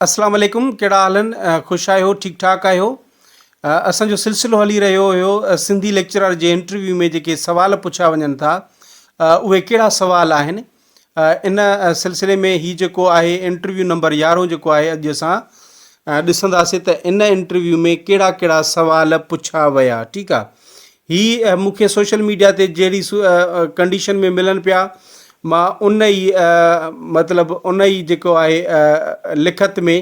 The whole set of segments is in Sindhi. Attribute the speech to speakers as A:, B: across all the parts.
A: اسلام عليڪم ڪهڙا حال آهن خوش آهيو ٺيڪ ٺاڪ آهيو اسان جو سلسلو هلي رهيو هيو سنڌي ليڪچرر جي انٽرويو ۾ جيڪي سوال پڇيا وڃن ٿا اهي ڪهڙا سوال آهن ان سلسلي ۾ هي جيڪو آهي انٽرويو نمبر يارهون جيڪو آهي اڄ اسان ڏسنداسين ته ان انٽرويو ۾ ڪهڙا ڪهڙا سوال پڇيا ويا ٺيڪ آهي هي مون کي سوشل ميڊيا تي جهڙي ڪنڊيشن ۾ ملن پيا مان ان ئي مطلب ان ئي جيڪو آهي لکت ۾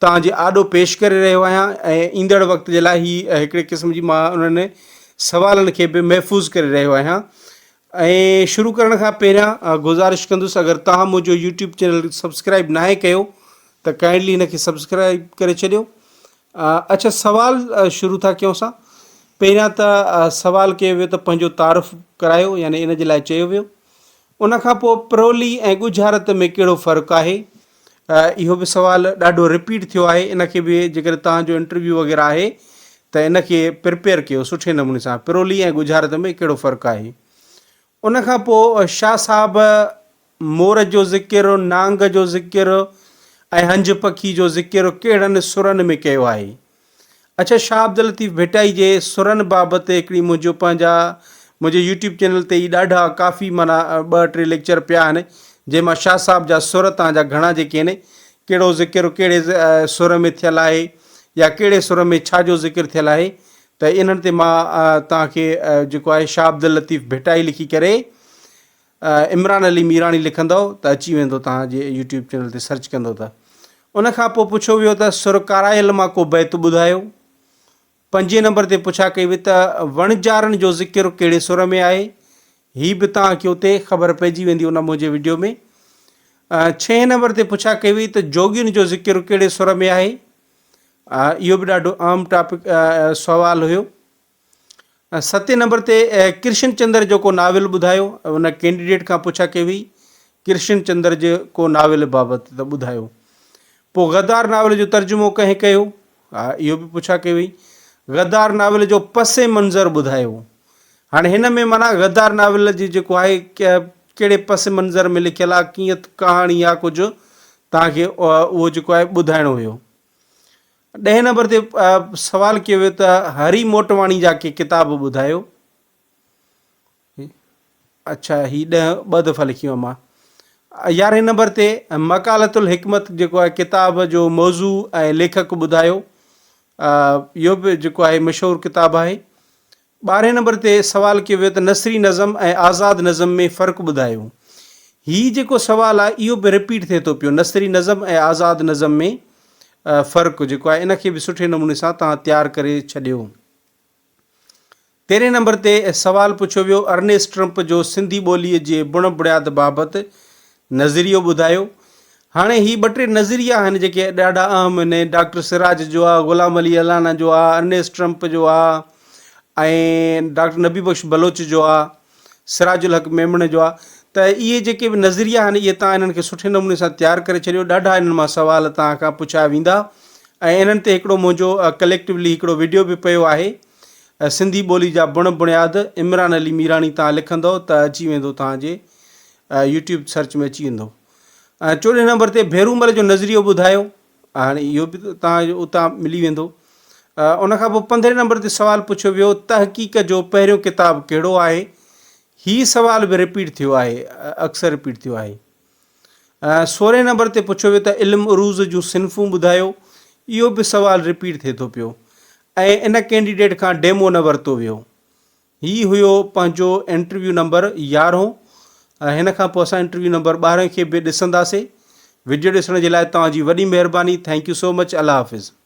A: توهان جي آڏو پيش ڪري رهيو آهيان ۽ ايندڙ وقت جي لاء هي هڪڙي قسم جي مان انهن سوالن کي به محفوظ ڪري رهيو آهيان ۽ شروع ڪرڻ کان پهريان گذارش ڪندس اگر توهان منهنجو يوٽيوب چينل سبسڪرائب ناهي ڪيو ته ڪائنڊلي هن کي سبسڪرائب ڪري ڇڏيو اڇا سوال شروع ٿا ڪيون سان پهريان ته سوال ڪيو ويو ته پنهنجو تعارف ڪرايو يعني ان جي لاء چيو ويو ان کان پوء پرولي ۽ ڳجهارت ۾ ڪهڙو فرق آهي اهو به سوال ڏاڍو رپيٽ ٿيو آهي ان کي به جيڪڏهن توهان جو انٽرويو وغيره آهي ته ان کي پرپيئر ڪيو سٺي نموني سان پرولي ۽ ڳجهارت ۾ ڪهڙو فرق آهي ان کان پوء شاهه صاحب مور جو ذڪر، نانگ جو ذڪر ۽ هنج پکي جو ذڪر ڪهڙن سرن ۾ ڪيو آهي؟ اڇا شاهه عبداللطيف ڀٽائي جي سرن بابت هڪڙي منهنجو پنهنجا منهنجي يوٽيوب چينل تي ئي ڏاڍا ڪافي معنيٰ ٻه ٽي ليڪچر پيا آهن جنهن مان شاهه صاحب جا سر تان جا گهڻا جيڪي آهن ڪهڙو ذڪر ڪهڙي سر ۾ ٿيل آهي يا ڪهڙي سر ۾ ڇا جو ذڪر ٿيل آهي ته انهن تي مان توهان کي جيڪو آهي شاهه عبداللطيف ڀٽائي لکي ڪري عمران علي ميراڻي لکندؤ ته اچي ويندو توهان جي يوٽيوب چينل تي سرچ ڪندو ته ان کان پوء پڇيو ويو ته سر ڪارايل مان ڪو بيت ٻڌايو پنجين نمبر تي پڇا ڪئي وئي ته وڻجارن جو ذڪر ڪهڙي سر ۾ آهي هي به توهان کي اتي خبر پئجي ويندي ان منهنجي وڊيو ۾ ڇهين نمبر تي پڇا ڪئي وئي ته جوڳين جو ذڪر ڪهڙي سر ۾ آهي اهو به ڏاڍو اهم ٽاپڪ سوال هيو. ستين نمبر تي ڪرشن چندر جو ڪو ناول ٻڌايو ان ڪينڊيڊيٽ کان پڇا ڪئي وئي ڪرشن چندر جي ڪو ناول بابت ته ٻڌايو. پوء غدار ناول جو ترجمو ڪنهن ڪيو اهو به پڇا ڪئي وئي. غدار ناول جو پس منظر ٻڌايو. هاڻي هن ۾ معنيٰ غدار ناول جي جيڪو آهي ڪهڙي پس منظر ۾ لکيل آهي ڪيئن ڪهاڻي آهي ڪجهه توهان کي اهو جيڪو آهي ٻڌائڻو هيو. ڏهين نمبر تي سوال ڪيو ويو ته هري موٽواڻي جا ڪي ڪتاب ٻڌايو. اڇا هي ڏهه ٻه دفعا لکي ويو مان. يارهين نمبر تي مقالة الحڪمت جيڪو آهي ڪتاب جو موضوع ۽ ليکڪ ٻڌايو. اهو به جيڪو آهي مشهور ڪتاب آهي. ٻارهين نمبر تي سوال ڪيو ويو ته نثري نظم ۽ آزاد نظم ۾ فرق ٻڌايو. هي جيڪو سوال آهي اهو به رپيٽ ٿئي ٿو پيو نثري نظم ۽ آزاد نظم ۾ فرق جيڪو آهي ان کي به سٺي نموني سان توهان تيار ڪري ڇڏيو. تيرهين نمبر تي سوال پڇيو ويو ارنيسٽ ٽرمپ جو سنڌي ٻوليء جي بڻ بڻياد بابت نظريو ٻڌايو. هاڻي هي ٻه ٽي نظريا آهن جيڪي ڏاڍا اهم آهن، ڊاڪٽر سراج جو آ، غلام علي الانا جو آ، ارنيسٽ ٽرمپ جو آ ۽ ڊاڪٽر نبي بخش بلوچ جو آ، سراج الحق ميمڻ جو آ ته اهي جيڪي به نظريا آهن اهي توهان انهن کي سٺي نموني سان تيار ڪري ڇڏيو ڏاڍا انهن مان سوال توهان کان پڇيا ويندا ۽ انهن تي هڪڙو منهنجو ڪليڪٽولي هڪڙو وڊيو به پيو آهي سنڌي ٻولي جا بڻ بڻياد عمران علي ميراڻي توهان لکندو ته اچي ويندو توهان جي يوٽيوب سرچ ۾ اچي ويندو. چوڏهين نمبر تي ڀيرومل جو نظريو ٻڌايو. هاڻي اهو به توهان جو اتان ملي ويندو. ان کان پوء پندرهين نمبر تي سوال پڇيو ويو تحقيق جو پهريون ڪتاب ڪهڙو آهي؟ هي سوال به رپيٽ ٿيو آهي، اڪثر رپيٽ ٿيو آهي. سورهين نمبر تي پڇيو ويو ته علم عروض جون صنفون ٻڌايو. اهو به سوال رپيٽ ٿئي ٿو پيو ۽ ان ڪينڊيڊيٽ کان ڊيمو نه ورتو ويو. هي هيو پنهنجو انٽرويو نمبر يارهون ۽ هن کان پوء اسان انٽرويو نمبر ٻارهن کي به ڏسنداسي. وڊيو ڏسڻ جي لاء توهان جي وڏي مهرباني thank you so much Allah Hafiz.